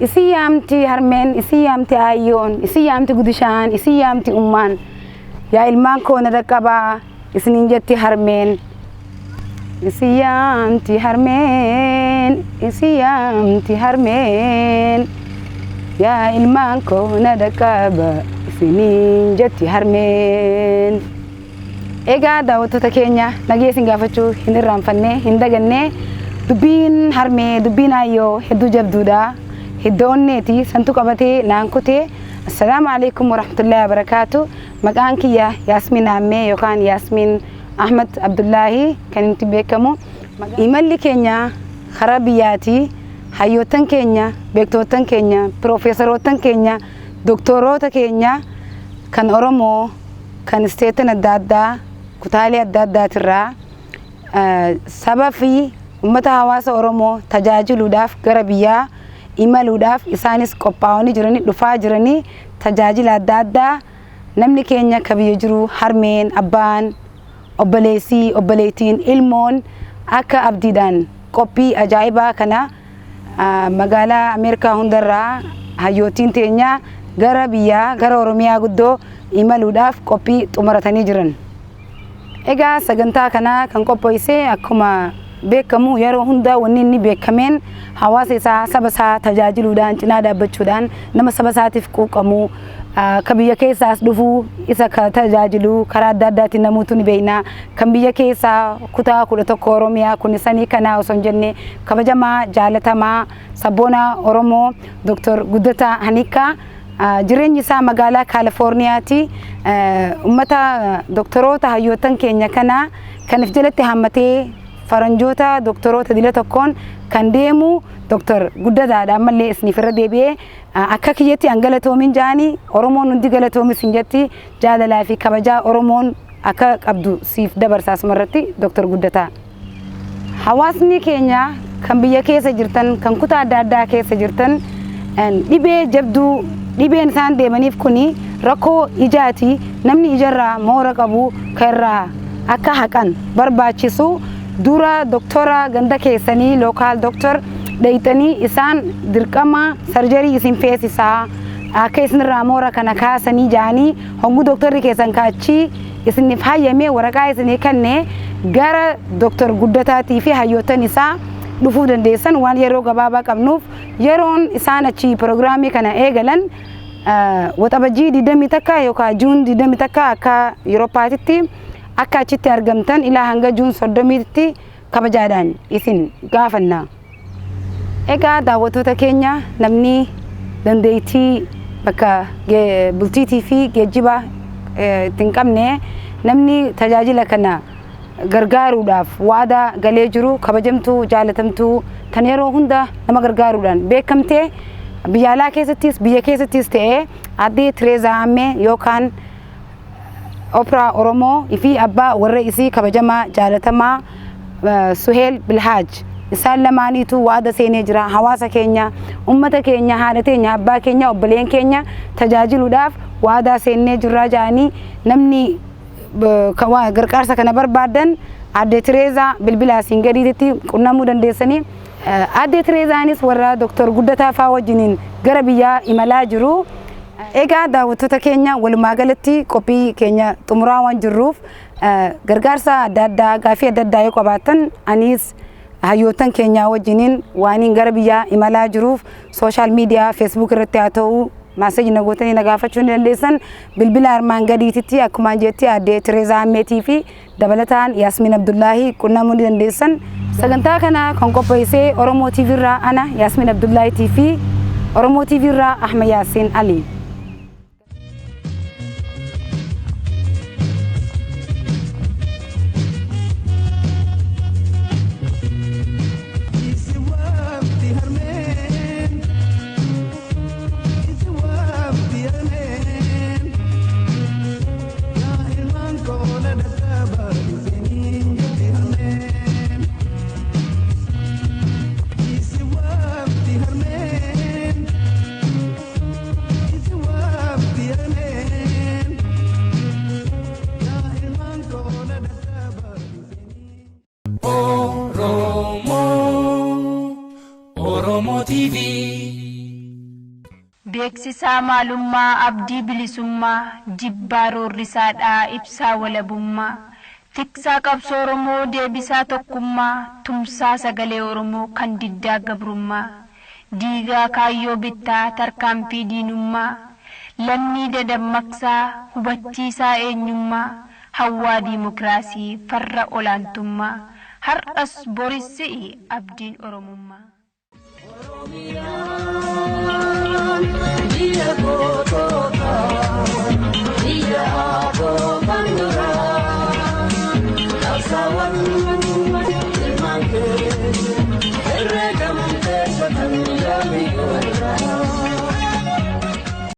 Isin yaamti harmeen, isin yaamti aayyoon, isin yaamti gudishaan, isin yaamti ummaan. Yaa ilmaan koo na dhaqqabaa isiniin jetti harmeen. Isin yaamti harmeen, isin yaamti harmeen. Yaa ilmaan koo na dhaqqabaa isiniin jetti harmeen. Egaa daawwattoota keenya nagee isin gaafachuu hin irraanfanne, hin daganne. Dubbiin harmee, dubbiin aayyoo hedduu jabduudha. Hidda onneeti santu qabatee naan kutee. Assalaamu alaikum warahmatullahi wabarakaatu. Maqaan kiyya Yaasmiin Aammee yookaan Yaasmiin Ahmad Abdullaahi kan inni beekamu. Imalli keenya karaa biyyaati. Hayyoottan keenya, beektoottan keenya, piroofeesaroottan keenya, doktoroota keenya kan Oromoo kan isteetan adda addaa kutaalee adda addaatirraa saba fi uummata hawaasa Oromoo tajaajiluudhaaf gara biyyaa imaluudhaaf isaanis qophaa'anii jiranii dhufaa jiranii tajaajila adda addaa namni keenya ka biyya jiru harmeen, abbaan, obboleessii, obboleettiin, ilmoon akka abdiidhaan qophii ajaa'ibaa kana magaalaa Ameerikaa hundarraa hayyootiin teenya gara biyyaa gara Oromiyaa guddoo imaluudhaaf qophii xumuratanii jiran. Egaa sagantaa kana kan qopheesse akkuma beekamu yeroo hundaa wanni inni beekameen hawaasa isaa saba isaa tajaajiluudhaan cinaa dhaabbachuudhaan nama saba isaatiif quuqamu ka biyya keessaas dhufu isa ka tajaajilu karaa adda addaatiin namoota ni beekna. Kan biyya keessaa kutaa 11 Oromiyaa kun sanii kanaa osoo hin jenne kabajamaa jaalatamaa sabboona Oromoo Dr. Guddataa Haniikaa jireenyi isaa magaalaa Kaalifoorniyaati. Uummata doktoroota hayyoottan keenya kana kan if jalatti hammatee faranjoota doktoroota dila tokkoon kan deemu Dr. Guddataadha. Ammallee isiniif irra deebi'ee akka kiyyatti an galatoomin jaani Oromoon hundi galatoomis hin jetti jaalalaa fi kabajaa Oromoon akka qabdu siif dabarsa asumarratti Dr. Guddataa. Hawaasni keenya kan biyya keessa jirtan kan kutaa adda addaa keessa jirtan dhibee jabduu dhibeen isaan deemaniif kuni rakkoo ijaati. Namni ijarraa moora qabu kan irraa akka haqan barbaachisu dura doktora ganda keessanii local doctor dhayxanii isaan dirqama sarjarii isin feesisaa akka isinirraa moora kana kaasanii jaanii hogguu doktorri keessan kaachii isiniif hayyamee waraqaa isinii kenne gara Dr. Guddataatii fi hayyoottan isaa dhufuu dandeessan waan yeroo gabaabaa qabnuuf yeroon isaan achi piroogiraamii kana eegalan waxabajjii 21 yookaan June 21 akka Yuroopaatitti akka achitti argamtan ilaa hanga June 30tti kabajaadhaan isin gaafanna. Egaa daawwattoota keenya namni dandeettii bakka bultiitii fi geejjiba itti hin qabne namni tajaajila kana gargaaruudhaaf waadaa galee jiru kabajamtuu jaalatamtuu tan yeroo hunda nama gargaaruudhaan beekamtee biyya alaa keessattis biyya keessattis ta'ee addee Tireezaa Ammee yookaan Operaa Oromoo fi abbaa warra isii kabajamaa jaalatamaa Suheel Bilhaaj isaan lamaaniitu waada seenee jira. Hawaasa keenya, ummata keenya, haadha teenya, abbaa keenya, obboleen keenya tajaajiluudhaaf waadaa seennee jirraa jedhanii namni gargaarsa kana barbaadan aadde Tireezaa bilbila asiin gadiitti qunnamuu dandeessanii. Aadde Tireezaanis warra Dr. Guddataa fa'aa wajjiniin gara biyyaa imalaa jiru. Egaa daawwattoota keenya walumaa galatti qophii keenya xumuraa waan jirruuf gargaarsa adda addaa gaaffii adda addaa yoo qabaattan anis hayyoottan keenyaa wajjiniin waaniin gara biyyaa imalaa jiruuf social media Facebook irratti haa ta'u message na gootanii na gaafachuu ni dandeessan. Bilbila armaan gadiititti akkumaan jetti aadde Tireezaa Ammeetii fi dabalataan Yaasmiin Abdullaahii qunnamuu ni dandeessan. Sagantaa kana kan qopheesse Oromoo TV irraa ana Yaasmiin Abdullaahiitii fi Oromoo TV irraa Ahmed Yaasiin Ali. Isi Beeksisaa maalummaa abdii bilisummaa jibbaa roorrisaadhaa ibsaa walabummaa. Tiksaa qabsoo Oromoo deebisaa tokkummaa tumsaa sagalee Oromoo kan diddaa gabrummaa. Diigaa kaayyoo bittaa tarkaanfii diinummaa. Lammii dadammaqsaa hubachiisaa eenyummaa hawwaa diimokiraasii farra olaantummaa. Har'as boris si'i abdiin Oromummaa. Biyya gootota, biyya abooban duraa, qabsaawwan ilmaan kee, herreegamtee sotan yaami irraa.